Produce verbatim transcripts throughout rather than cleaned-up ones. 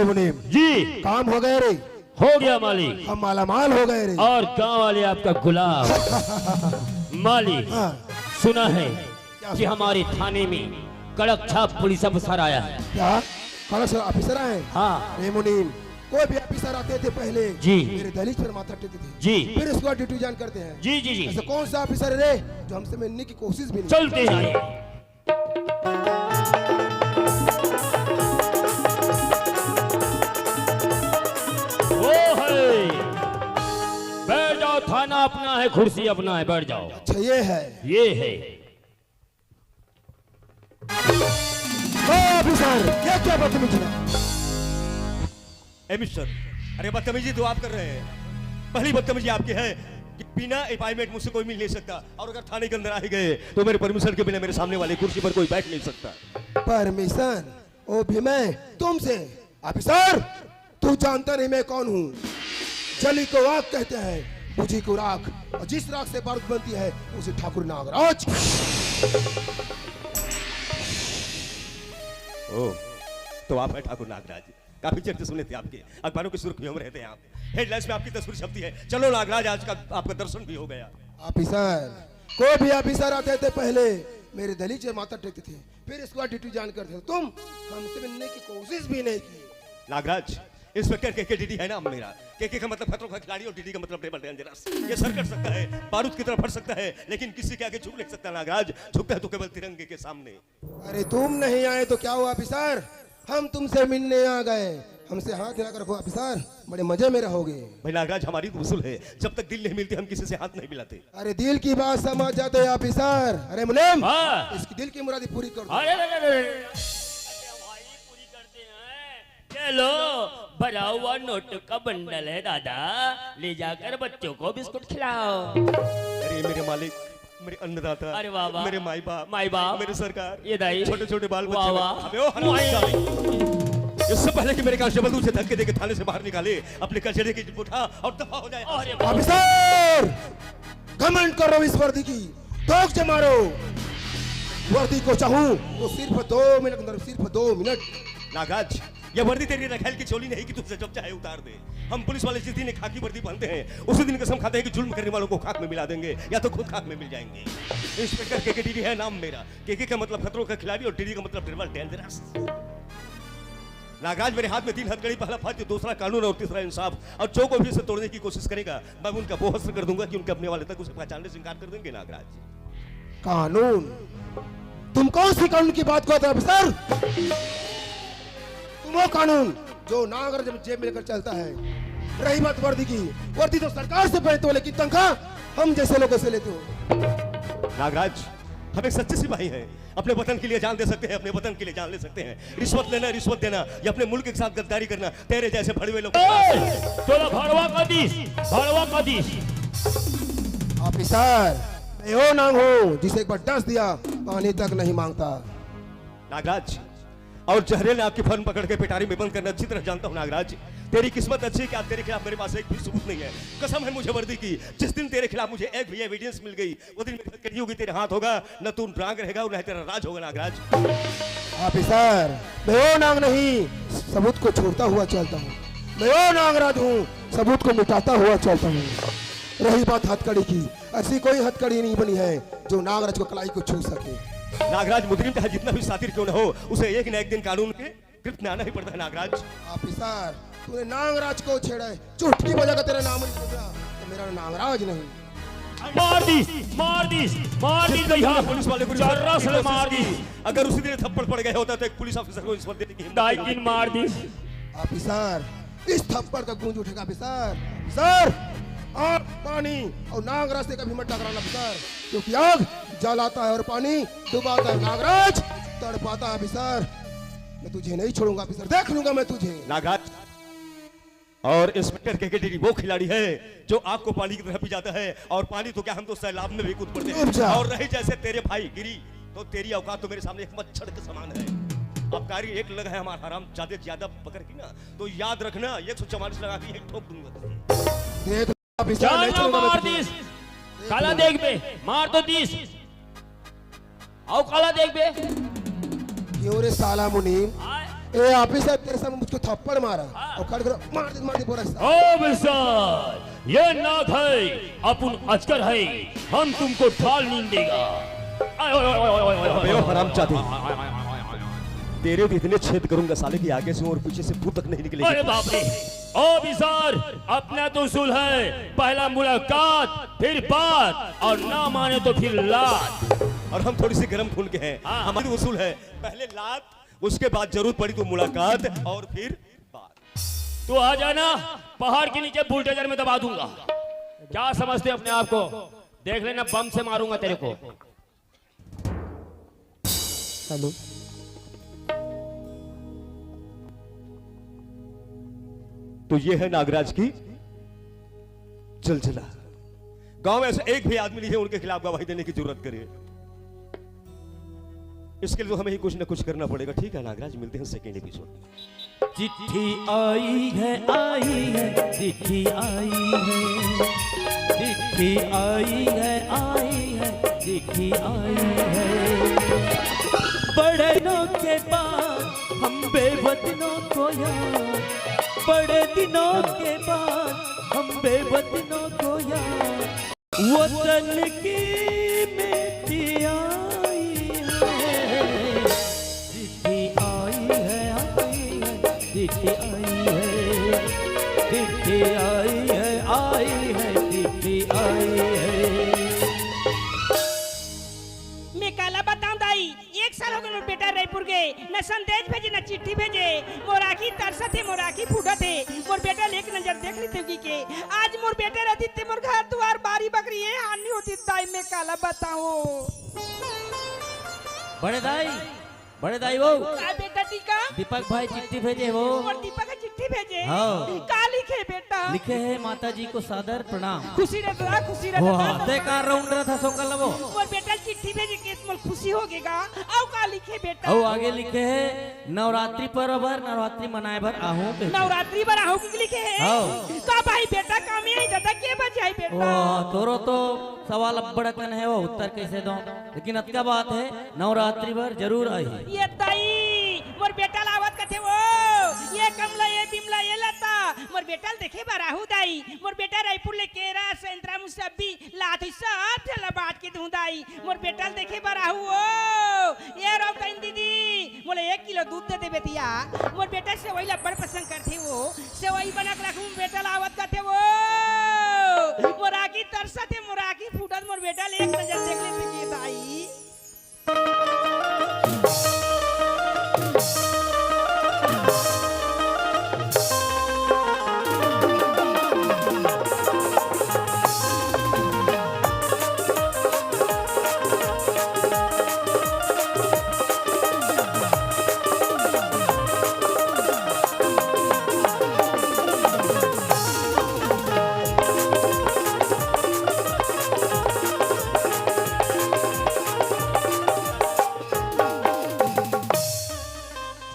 मुनीम, जी। काम हो गया रे। हो गया मालिक। हम मालामाल हो गए रे। और गांव वाले आपका गुलाम। मालिक, हाँ। सुना है क्या? कि हमारे थाने में कड़क छाप पुलिस अफसर आया है। क्या? कड़क छाप अफसर आए? हाँ। रे मुनीम, कोई भी अफसर आते थे पहले, जी। मेरे दलीज पर माथा टेकते थे। जी। फिर उसके बाद ड्यूटी ज्वाइन करते हैं। जी, जी, जी। ऐसा कौन सा अफसर है रे, जो हमसे मिलने की कोशिश भी नहीं? चलते हैं। वो है। बैठ जाओ, थाना अपना है, कुर्सी अपना है, बैठ जाओ। अच्छा, ये है। ये है। ओ ऑफिसर, ये क्या बदतमीजी है? ए मिस्टर, अरे बदतमीजी तो आप कर रहे हैं। पहली बदतमीजी आपकी है कि बिना अपॉइंटमेंट मुझसे कोई मिल नहीं सकता, और अगर थाने के अंदर आ ही गए तो मेरे परमिशन के बिना मेरे सामने वाली कुर्सी पर कोई बैठ नहीं सकता। परमिशन? ओ भी मैं तुमसे? ऑफिसर, तू जानता नहीं मैं कौन हूँ। जली को आग कहते हैं, बुझी को राख, और जिस राख से बारूद बनती है उसे ठाकुर नागराज। ओ, तो आप हैं ठाकुर नागराज। काफी चर्चे सुने थे आपके, अखबारों की सुर्खियों में रहते हैं आप, हेडलाइंस में आपकी तस्वीर छपती है। चलो नागराज, आज का आपका दर्शन भी हो गया। ऑफिसर, कोई भी ऑफिसर आते थे पहले मेरे दलीज पर माथा टेकते थे, फिर इसके बाद ड्यूटी ज्वाइन करते थे। तुम हमसे मिलने की कोशिश भी नहीं की। नागराज, इंस्पेक्टर के के डीडी है नाम मेरा। के के का मतलब खतरों का खिलाड़ी और डीडी का मतलब डेविल डेंजरस। ये सर कट सकता है, बारूद की तरह फट सकता है, लेकिन किसी के आगे झुक नहीं सकता नागराज। झुकता है तो केवल तिरंगे के सामने। अरे तुम नहीं आए तो क्या हुआ ऑफिसर, हम तुमसे मिलने आ गए। हमसे हाथ हिला कर रखो ऑफिसर, बड़े मजे में रहोगे। भाई नागराज, हमारी तो उसूल है, जब तक दिल नहीं मिलती हम किसी से हाथ नहीं मिलाते। अरे दिल की बात समझ जाते हैं ऑफिसर। अरे मुनीम, हाँ। इसकी दिल की मुरादी पूरी कर दो। अरे, अरे, अरे, अरे। भाई, पूरी करते हैं। ये लो, भरा हुआ नोट का बंडल है दादा, ले जाकर बच्चों को बिस्कुट खिलाओ। अरे मेरे मालिक, मेरे अन्नदाता, अरे वाह, वाह। मेरे माई बाप, माई बाप। मेरे सरकार, ये दाई। छोटे छोटे बाल वाह, बच्चे, वाह। अबे ओ हरामजादी। इससे पहले कि मेरे कांस्टेबल तुझे धक्के देके थाने से बाहर निकाले, अपने कचड़े की उठा और दफा हो जाए। अरे वाह। ऑफिसर, घमंड करो इस वर्दी की, ठोक से मारो। वर्दी को चाहूं तो सिर्फ दो मिनट अंदर, सिर्फ दो मिनट। नागराज, यह वर्दी तेरी रखैल की चोली नहीं कि तुझे जब चाहे उतार दे। हम पुलिस वाले जिस दिन ये खाकी वर्दी पहनते हैं, उसी दिन कसम खाते हैं कि जुल्म करने वालों को खाक में मिला देंगे या तो खुद खाक में मिल जाएंगे। इंस्पेक्टर के के डीडी है नाम मेरा। के के का मतलब खतरों का खिलाड़ी और डीडी का मतलब डेविल डेंजरस। नागराज, मेरे हाथ में तीन हथकड़ी, पहला फर्ज, दूसरा कानून और तीसरा इंसाफ, और जो कोई भी इसे तोड़ने की कोशिश करेगा मैं उनका वो अस्त्र कर दूंगा कि उनके अपने वाले तक उसे पहचानने से इनकार कर देंगे। नागराज, कानून? तुम कौन सी कानून की बात करते हो ऑफिसर? तुम वो कानून जो नागराज जेब में लेकर चलता है। रही बात वर्दी की, वर्दी तो सरकार से पहनते हो लेकिन तनख्वाह हम जैसे लोगों से लेते हो। नागराज, हम एक सच्चे सिपाही हैं, अपने वतन के लिए जान दे सकते हैं, अपने वतन के लिए जान ले सकते हैं। रिश्वत लेना, रिश्वत देना, ये अपने मुल्क के साथ गद्दारी करना, तेरे जैसे भड़वे लोग। ए, तोला भड़वा कदिस, भड़वा कदिस। ऑफिसर, मैं वो नांग हूँ जिसे एक बार डस दिया, पानी तक नहीं मांगता। नागराज, और जहरीले नाग की फन पकड़ के पेटारी में बंद करना अच्छी तरह जानता हूँ नागराज। तेरी किस्मत अच्छी है कि आज तेरे खिलाफ मेरे पास एक भी सबूत नहीं है। कसम है मुझे वर्दी की, जिस दिन तेरे खिलाफ मुझे एक भी एविडेंस मिल गई, वो दिन मेरी हथकड़ी होगी, तेरे हाथ होगा, न तू नाग रहेगा और न ही तेरा राज होगा नागराज। ऑफिसर, मैं वो नांग नहीं, सबूत को छोड़ता हुआ चलता हूँ। मैं वो नागराज हूँ, सबूत को मिटाता हुआ चलता हूँ। रही बात हथकड़ी की, ऐसी कोई हथकड़ी नहीं बनी है जो नागराज को कलाई को छू सके। नागराज, मुजरिम चाहे जितना भी शातिर क्यों न हो, उसे एक न एक दिन कानून के गिरफ्त में आना ही पड़ता है नागराज। ऑफिसर, तूने नागराज को छेड़ा है, चुटकी बजाकर तेरा नाम नहीं बदला, तो मेरा नागराज नहीं। मार दिस, मार दिस, मार दिस जिस दिन भैया। पुलिस वाले को रिश्वत चर्रा देने की से कोशिश मार की, दिस। अगर उसी दिन थप्पड़ पड़ गया होता तो एक पुलिस ऑफिसर को रिश्वत देने की हिम्मत नहीं होती। मार दिस। ऑफिसर, इस थप्पड़ का गूंज उठेगा ऑफिसर। सर, आग, पानी और नागराज से कभी मत टकराना ऑफिसर, क्योंकि आग जलाता है और पानी डुबाता है। नागराज तड़पाता है ऑफिसर। मैं तुझे नहीं छोड़ूंगा ऑफिसर, देख लूंगा मैं तुझे। नागराज, और इंस्पेक्टर के के डीडी वो खिलाड़ी है जो आग को पानी की तरह पी जाता है, और पानी तो क्या, हम तो सैलाब में भी कूद पड़ते हैं। और रही जैसे तेरे भाई गिरी, तो तेरी औकात तो मेरे सामने एक मच्छर के समान है। अब कारी एक लग है हमारा हराम ज्यादा ज्यादा पकड़ की ना, तो याद रखना, एक सौ चवालीस लगा के एक ठोक दूंगा तुझे। देख ऑफिसर, मैं छोड़ूंगा मैं मार तुझे। दिस। काला देख बे, मार तो दिस। आओ काला देख बे। क्यों रे साला मुनीम, आय। ए ऑफिसर, तेरे सामने मुझको थप्पड़ मारा और खड़ खड़ मार दे, मार दे बोरा के साथ। ऑफिसर, ये नाग है, अपन अजगर है, हम तुमको ठाल नहीं देगा। आय, ओए, ओए, ओए, ओए, ओए, ओए, अबे ओ ओए, हरामजादे। ओए, ओए, ओए, ओए, ओए। तेरे तो इतने छेद करूंगा साले कि आगे से और पीछे से भूत तक नहीं निकलेगी। अरे बाप रे। ऑफिसर, अपना तो उसूल है, पहला मुलाकात, फिर बात, और ना माने तो फिर लात। और हम थोड़ी सी गर्म खून के हैं। हाँ। हमारा उसूल है, पहले लात, उसके बाद जरूरत पड़ी तो मुलाकात और फिर बात। तू आ जाना, पहाड़ के नीचे बुलडोजर में दबा दूंगा। क्या समझते अपने आप को? देख लेना, बम से मारूंगा तेरे को। हेलो। तो ये है नागराज की जलजला। गांव में ऐसा एक भी आदमी नहीं है उनके खिलाफ गवाही देने की जरूरत करे। इसके लिए तो हमें ही कुछ ना कुछ करना पड़ेगा। ठीक है नागराज, मिलते हैं सेकेंड एपिसोड में। चिट्ठी आई है, आई है, चिट्ठी आई है, चिट्ठी आई है, आई है, चिट्ठी आई है। बड़े दिनों के बाद हम बेवतनों को याद, बड़े दिनों के बाद हम बेवतनों को याद। वतन की मिट्टी आई है, चिट्ठी आई है, आई है, चिट्ठी आई है, चिट्ठी आई है, आई है, चिट्ठी आई है। मैं काला बताऊं दाई, एक साल हो गए मोर बेटा रायपुर गे, न संदेश भेजे, न चिट्ठी भेजे। मोर आँखी तरसत हे, मोर आँखी फूटत हे। मोर बेटा ल एक नजर देख लेते होगी के। आज मोर बेटा रहती ते मोर घर दुआर बारी बकरी ए हानि होती दाई, मैं काला बताऊं। बड़े दाई, बड़े दाई वो। का बेटा टीका? दीपक भाई चिट्ठी भेजे वो। मोर दीपक ह चिट्ठी भेजे? हाँ। का लिखे बेटा? लिखे हे, "माता जी को सादर प्रणाम।" खुशी रह दादा, खुशी रह वाह, दादा। ते का राउंड रहा था सोकल वो। मोर बेटा ल चिट्ठी भेजे के मोर खुशी हो गेगा। अउ का लिखे बेटा? अउ आगे लिखे हे, "नवरात्रि पर्व बर, नवरात्रि मनाए बर आहूं," कहिके। नवरात्रि बर आहूं के लिखे हे? हाँ। का भाई बेटा, का में आई दादा, के बजाई बेटा? वाह, तोरो तो सवाल अब्बड़ अकन हे, वो उत्तर कैसे दो? लेकिन अतका बात हे, नवरात्रि बर जरूर आही। ये दाई, मोर बेटा ल आवत कथे वो, ये कमला, ये बिमला, ये लता, मोर बेटा ल देखे बर आहूं दाई। मोर बेटा रायपुर ले केरा, संतरा, मुसब्बी लात होई, सब झन ल बांट के दूं दाई। मोर बेटा ल देखे बर आहूं वो। ये रौतन दीदी, मोला एक किलो दूध दे दे बेटिया। मोर बेटा सेवई ल अब्बड़ पसंद करथे वो। सेवई बना के रखूं, बेटा ल आवत कथे वो। मोर आँखी तरसत हे, मोर आँखी फूटत, मोर बेटा ल एक नजर देख लेते के दाई।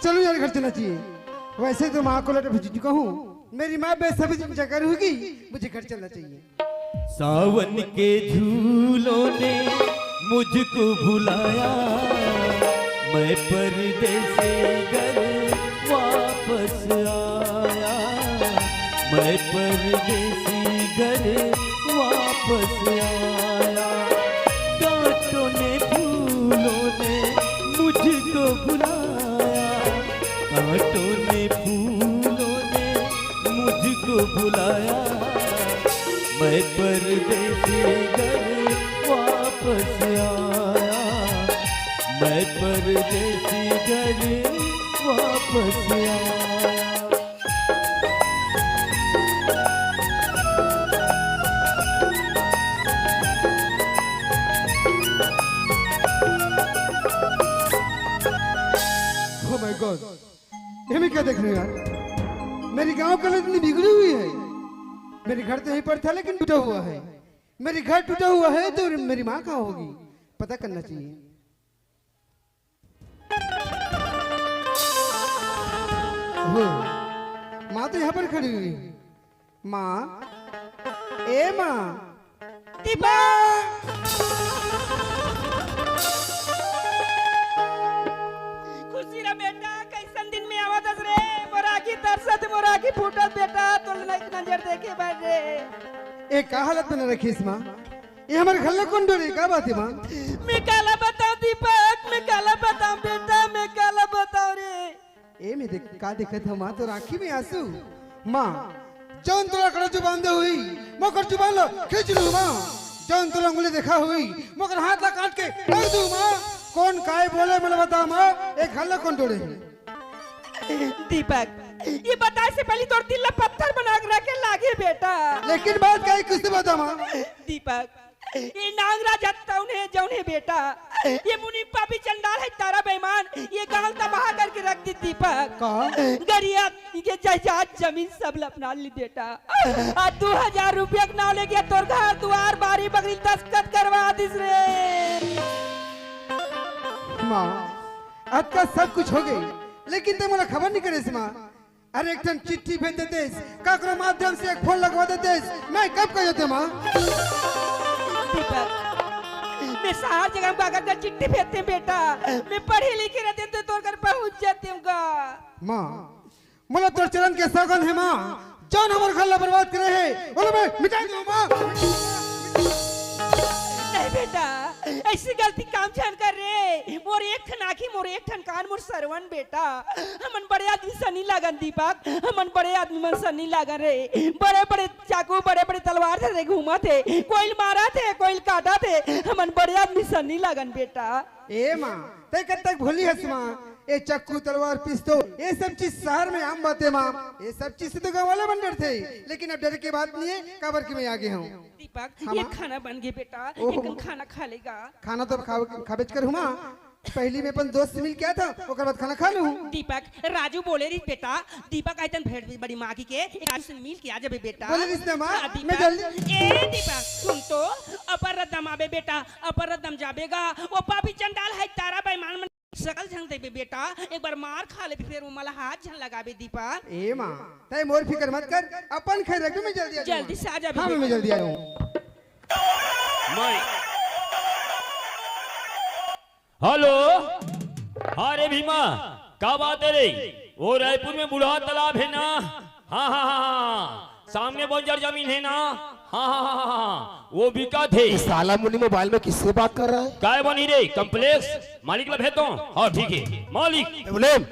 चलो यार, घर चलना चाहिए। वैसे तो माँ को लट भेज चुका हूँ, मेरी माँ बेसब्री से इंतजार कर होगी, मुझे घर चलना चाहिए। सावन के झूलों ने मुझको भुलाया, मैं परदेसी घर वापस आया, मैं परदेसी घर वापस आया। कांटों ने फूलों ने मुझको भुलाया, कांटों ने फूलों ने मुझको भुलाया, मैं परदेसी घर वापस आया, मैं परदेसी घर वापस आया। Oh my God, ये मैं क्या देख रही हूँ यार? मेरी गांव कला इतनी बिगड़ी हुई है। मेरी घर तो यहीं पर था लेकिन टूटा हुआ है। मेरी घर टूटा हुआ है तो मेरी माँ कहाँ होगी? पता करना चाहिए। हो, माँ तो यहाँ पर खड़ी हुई है। माँ, ए माँ। दीपक! खुशी रह बेटा, कैसन दिन में नजर देखे बर रे। ए, का हालत बना रखिस माँ? ये हमर घर ला कोन डोरे, का बात हे माँ? मैं काला बताऊं दीपक, मैं काला बताऊं बेटा, मैं काला बताऊं रे। ए, मैं देख, का देखत हूँ माँ, तोर आँखी में आंसू। माँ, जौन तोला कड़ा जुबान दे हुई, मोकर जुबान ला खींच लूँ माँ। जौन तोला उंगली देखा हुई, मोकर हाथ ला काट के रख दूँ माँ। कोन काय बोले, मोला बता माँ, ए घर ला कोन डोरे? दीपक, ये बताए से पहले तोर दिल ला पत्थर बना के रखे लागे बेटा। लेकिन बात का है, किससे बता माँ? दीपक, ये नांगराज हत्तौन है, जौन है बेटा। ये मुनीम पापी चंडाल है, तारा बेईमान। ये गांव तबाह करके रख दी दीपक। का? गरिया, ये जायदाद जमीन सब ला अपना ली बेटा। आ दो हजार रुपया के नाव लेके तोर घर दुआर बारी बगरी दस्तखत करवा दिस रे। माँ, अतका सब कुछ हो गई, लेकिन ते मोला खबर नहीं करेस माँ। अरे, एक ठन चिट्ठी भेज देतेस, काकरो माध्यम से एक फोन लगवा देतेस, मैं कब कह देते माँ? दीपक, मैं शहर जगह में अगर चिट्ठी भेजते बेटा, मैं पढ़े लिखे रहते तो तोर घर पहुंच जाते हूँ गा। माँ, मोला तोर चरण के सौगंध है माँ, जौन हमर घर ला बर्बाद करे है, ओला मैं मिटा दूँ माँ। नहीं बेटा, ऐसी गलती काम झन कर रे। मोर एक ठन आँखी, मोर एक ठन कान, मोर सरवन बेटा। हमन बड़े आदमी सन नहीं लागन दीपक, हमन बड़े आदमी मन सन नहीं लागन रे। बड़े बड़े चाकू, बड़े बड़े तलवार धरे घूमत हे, कोई ल मारत हे, कोई ल काटत हे। हमन बड़े आदमी सन नहीं लागन बेटा। ए माँ, तै कब तक भूली हस माँ? ए चक्कू, तलवार, पिस्तौल, ये सब चीज शहर में आम बात हे माँ। ये सब चीज से तो गाँव वाले मन डरथे, लेकिन अब डरे के बात नहीं है, काबर कि मैं आगे हूँ। दीपक, हाँ, ये माँ। खाना बन गे बेटा, ओहो। ये खाना खा लेगा। खाना तो खावे, खाबेच करहूँ माँ। पहली मैं अपन दोस्त से मिल के आथों, ओकर बाद खाना खा लूँ। दीपक, राजू बोले रही बेटा, दीपक आइतन भेंट बड़ी माँ की के, एक राजू से मिल के आ जाबे बेटा। बोले रिस ना माँ, हाँ, मैं दीपक। जल्दी। ए दीपक, सुन तो, अपर रद्दम आबे बेटा, अपर रद्दम जाबे गा, वो पापी चंडाल है, तारा बेईमान मन सकल झन देबे बेटा, एक बार मार खा लेबे, फिर वो मला हाथ झन लगाबे दीपक। ए माँ, तै मोर फिकर मत कर, अपन खैर रखबे, मैं जल्दी आ जाऊँ। जल्दी से आ जाबे हाँ, मैं, बेटा। मैं जल्दी आ जाऊँ। मैं हेलो, हाँ रे भीमा, का बात है रे? वो रायपुर में बूढ़ा तालाब है ना? हाँ, हाँ, हाँ, हाँ। सामने बंजर जमीन है ना? हाँ, हाँ, हाँ, हाँ, हाँ। वो बिकत हे। ये साला मुनी मोबाइल में किससे बात कर रहा है? काय बनी रे, कॉम्प्लेक्स? मालिक ला भेज दो। हाँ, ठीक है। मालिक। ए, मुनीम,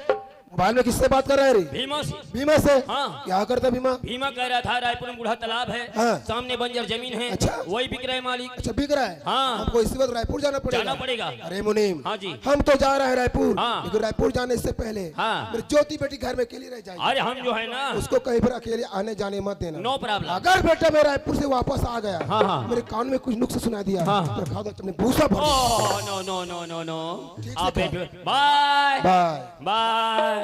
मोबाइल में किससे बात कर रहा है रे? भीमा से। भीमा से? हाँ। क्या करता भीमा? भीमा कह रहा था, रायपुर में बूढ़ा तालाब है, हाँ। सामने बंजर जमीन है, अच्छा। वही बिक रहा है मालिक। अच्छा, बिक रहा है? हाँ। हमको इसी वक्त रायपुर जाना पड़ेगा। जाना पड़ेगा। अरे मुनीम, हाँ जी। हम तो जा रहे हैं रायपुर, हाँ। लेकिन रायपुर जाने से पहले हाँ। मेरी ज्योति बेटी घर में अकेली रह जाएगी। अरे हम जो है ना उसको कहीं पर अकेले आने जाने मत देना। No problem। अगर बेटा मैं रायपुर से वापस आ गया, हाँ, हाँ। मेरे कान में कुछ नुक्स सुना दिया, हाँ, हाँ। तो कहा दो तुमने भूसा भर दिया। Oh, no, no, no, no, no। ठीक से आप कहा। बेटे, बाय। बाय। बाय।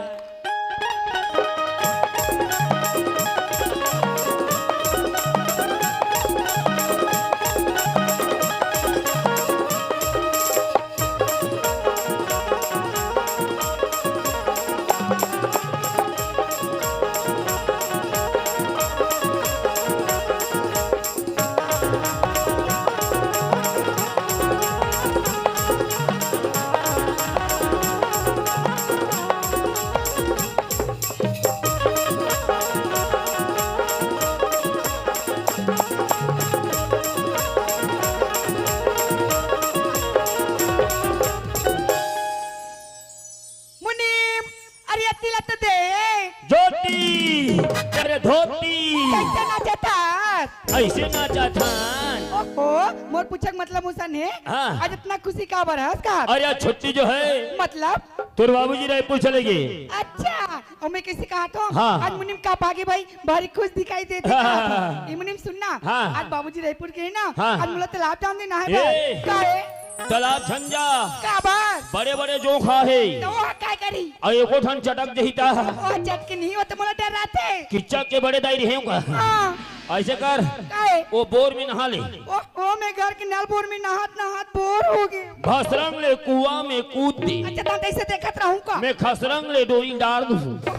मुनीम, अरे अत्ती ला तो दे। ज्योति, अरे धोती। कैसे नाचत हस? ऐसे नाचत हन। ओहो, मोर पूछक मतलब उसन है। हाँ। आज इतना खुशी काबर हस का? अरे आज छुट्टी जो है। मतलब? तोर बाबूजी रायपुर चले गए। अच्छा, और मैं कैसे कहा तो? हाँ। आज मुनीम का पागे भाई भारी खुश दिखाई देते हाँ, का? हाँ, हाँ। ये मुनीम सुन ना, हाँ। आज बाबूजी रायपुर गए ना, हाँ। आज मोला तालाब जान देना है ए, भाई। का है? तालाब झन जा। काबर? बड़े-बड़े जोंक हे। तो वो काय करी? अउ एको ठन चटक जही ता। वो चटक नहीं, वो तो मोला डराथे। किच्चा के बड़े दाई रहे होगा। हाँ। ऐसे कर, काय? वो बोर में नहा ले। ओ, ओ, मैं घर के नल बोर में नहात नहात बोर हो गए। भसरंग ले कुआं में कूद दे। अच्छा, तो ऐसे देखत रहूं का? मैं खसरंग ले डोरी डाल दूं।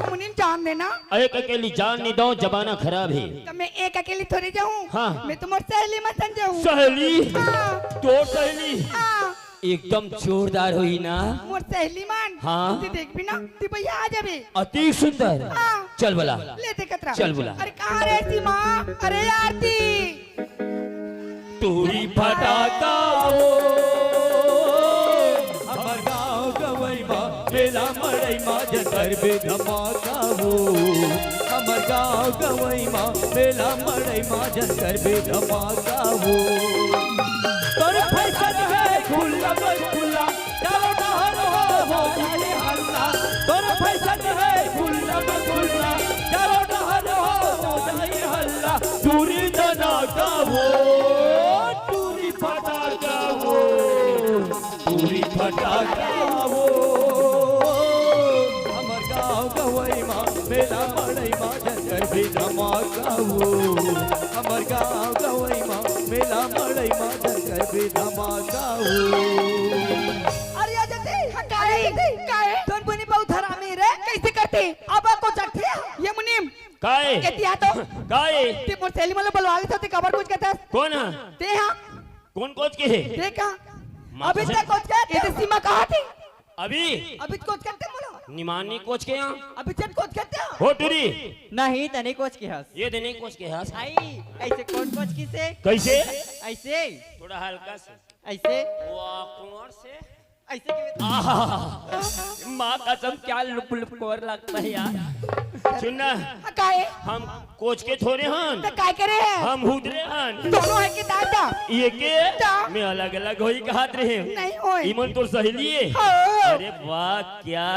मुनीम जान देना। एक अकेली जान नहीं दो, जमाना खराब है। तो मैं एक अकेली थोड़ी जाऊं। हाँ। मैं तो मोर सहेली मन संग जाऊं। सहेली? हाँ। तोर सहेली? हाँ। एकदम जोरदार होही ना। मोर सहेली मन। हाँ। ते देखबे ना, ते भैया आ जाबे। अति सुंदर। हाँ। चल बुला। ले देखत रह। चल बुला। अरे कहाँ रे सीमा? अरे आरती। टूरी फटाका हो, हमर गाँव गवई मा, मेला मड़ई मा जन करबे धमाका हो। हमर गाँव गवई मा, मेला मड़ई मा जन करबे धमाका हो। तोर फैशन हे खुल्ला में खुल्ला, चारों डहर हो, हो जाए हल्ला। तोर फैशन हे खुल्ला में खुल्ला, चारों डहर हो, हो जाए हल्ला। टूरी धमाका हो, टूरी फटाका हो, टूरी फटाका हो। हमर गाँव गवई मा, मेला मड़ई मा जन करबे धमाका हो। हमर गाँव गवई मा, मेला मड़ई मा जन करबे धमाका हो। अरे आ जाते। हाँ, काहे? काहे? तोर बहिनी बहुत हरामी रे। कैसे करते? अब को चढ़ते ये मुनीम। काहे? एती आ तो। काहे? ते मोर सहेली मन ला बुलवा ले तो ते काबर कुछ कहता? कोन हा? ते हाँ। कोन कोच के हे? ते कहाँ? माँ अभी कसम। तक कोच के, ये तो सीमा कहाँ थी? अभी? अभी कोच करते मोला। निमानी कोच के यहाँ। अभी चट कोच करते हो। हो टूरी। नहीं, तनी कोच के हस। ये दे नहीं कोच के हस। आई, ऐसे कोन कोच किसे? कैसे? ऐसे। थोड़ा हल्का से। ऐसे। वाह, कुंवर से। ऐसे के आहा, माँ कसम, क्या लुप लुप कोर लगता है यार। सुन ना, हाँ, काहे? हम कोच के थोड़े हन। तो काय करे है? हम हुदरे हन। दोनों है के दादा? ये के? दा। मैं अलग अलग होई कहत रहे। नहीं होई। इमन तोर सहेली है? हाँ। अरे वाह, क्या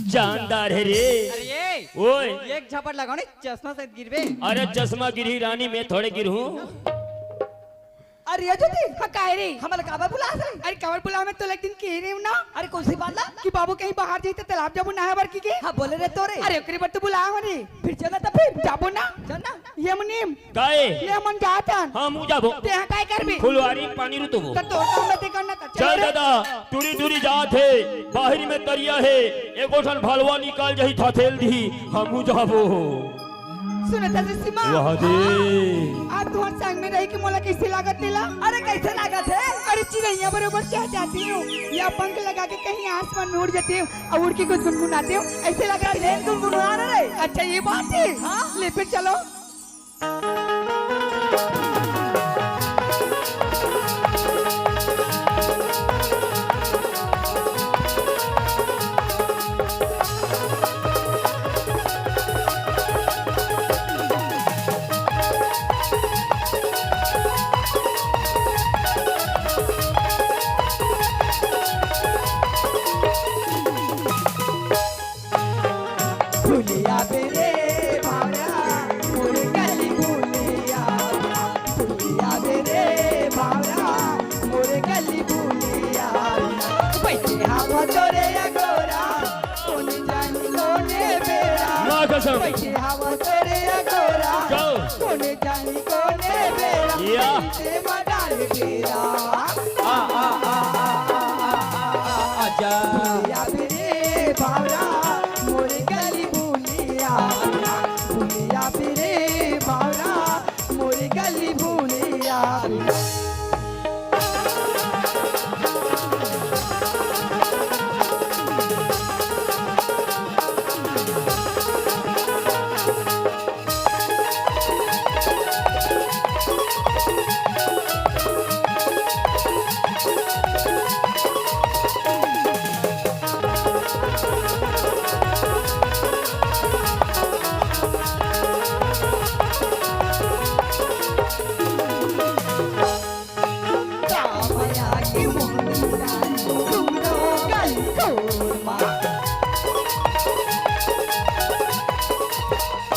जानदार है रे। अरे ये, ओए। एक झापड़ लगाओ नहीं, चश्मा से गिरबे। अरे चश्मा गिरही रानी, मैं थोड़े गिरहूँ। अरे ये ज्योति, हाँ, काहे रे? हमला काबर बुलास रे? अरे काबर बुलास, मैं तोला एक दिन कहे रहे हूँ ना। अरे कौन सी बात ला? कि बाबू कहीं बाहर जाई त तालाब जाबो नहाए बर की के। हाँ, बोले रे तोरे। अरे ओकरे बर तो बुलाए हूँ रे। फिर चला त फिर। जाबो ना। चल ना। ये मुनीम। काहे? ले हमन जात हन। हाँ, हमू जाबो। ते हाँ काय करबे? फुलवारी पानी रुतबो। त तोर काम में ते करना त चल चल रे। दादा, टूरी टूरी जात हे, बाहरी में तरिया हे, एको ठन भलवा निकाल जही, थथेल दिही, हमू जाबो। सुनत हस रे सीमा? वाह दे। आज तुहर संग में रही के मोला कैसे लागत तेला? अरे कैसे लागत हे? अरे चिरैया बरोबर चहचहाती हूँ या पंख लगा के कहीं आसमान में उड़ जाती हूँ और उड़ के कुछ गुनगुनाती हूँ, ऐसे लागत हे। गुनगुना रे। अच्छा ये बात हे। हाँ। ले फिर चलो। भुलिया बे रे भावरा, मोर गली भुलिया। भुलिया बे रे भावरा, मोर गली भुलिया। बैठे हवा तोरे अगोरा, कोन जानी कोने बेरा। माँ कसम। बैठे हवा तोरे अगोरा, जाओ। कोन जानी कोने बेरा। या। से मडाल बेरा। आ, आ, आ, आजा। भुलिया बे रे भावरा, मोर गली भुलिया। भुलिया बे रे भावरा, मोर गली भुलिया। कामया के मोती रानी तुमरो गल खोरमा।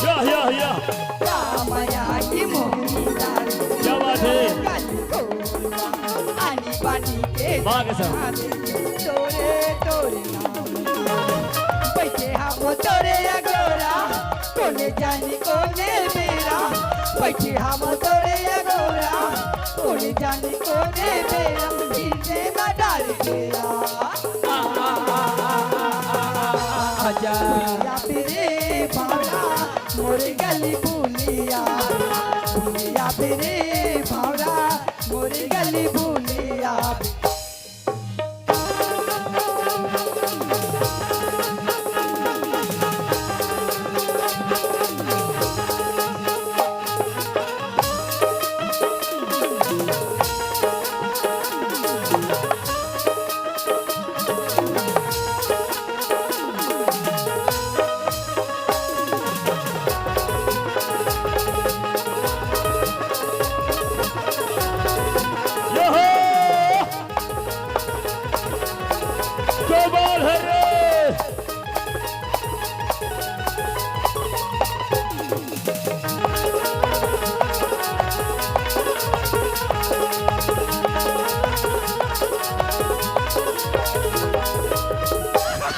या, या, या। कामया के मोती रानी क्या बात है? गल खोरमा। आनी बानी के वाह, कसम। तोरे, तोरे नाम। बैठे हम तोरे अगोरा, कोने जानी कोने बेरा। बैठे हम तोरे अगोरा, कोने जानी कोने बेरा। पीछे ना डर बेरा। आ, आ, आ, आ, आ, आ, आ, आ, आजा। भुलिया बे रे भावरा, मोर गली भुलिया। भुलिया बे रे भावरा, मोर गली भुलिया।